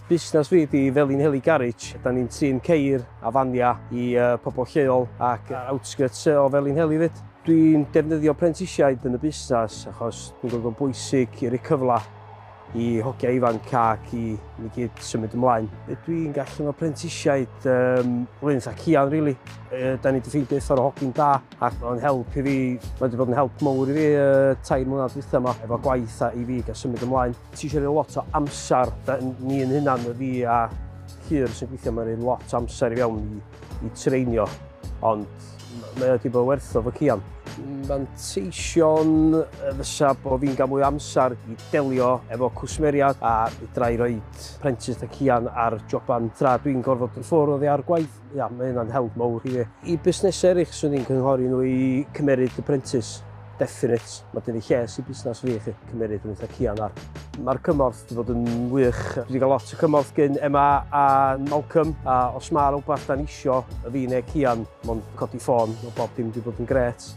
Busnes fi 'di Felinheli Garage. Da ni'n trin ceir a fania i pobl lleol ac outskirts o Felinheli 'fyd. Dwi'n defnyddio prentisiaid yn y busnes achos dwi'n gweld o'n bwysig i roi cyfle i hogia ifanc ac i ni gyd symud ymlaen. Be dwi'n gallu efo prentisiaid, rhywun fatha Cian, really. Da ni wedi ffeindio uffar o hogyn da ac mae'n help i fi, mae wedi bod yn help mawr i fi 3 mlynedd dwytha yma efo gwaith a i fi gael symud ymlaen. Ti eisiau rhoi lot o amser, da, ni yn hynna'n, fi a Llyr sy'n gweithio, mae'n rhoi lot o amser i fewn i treinio, ond mae wedi bod werth o fo Cian. Manteision fysa bod fi'n cael mwy o amser i delio efo cwsmeriad a fedra i roid prentis a Cian ar joban tra dwi'n gorfod yn ffwrdd oddi ar gwaith. Ia, mae hynna'n help mawr i fi. I busnesau eraill, swn i'n cynghori nhw i cymeryd y prentis. Definite. Mae dyn lles i busnes fi chi cymeryd yn eitha Cian ar. Mae'r cymorth wedi bod yn wych. Dwi wedi cael lot o cymorth gen Emma a Malcolm, a os mae rhywbeth da ni isio, y fi neu Cian, mond codi ffôn, mae bob dim wedi bod yn grêt.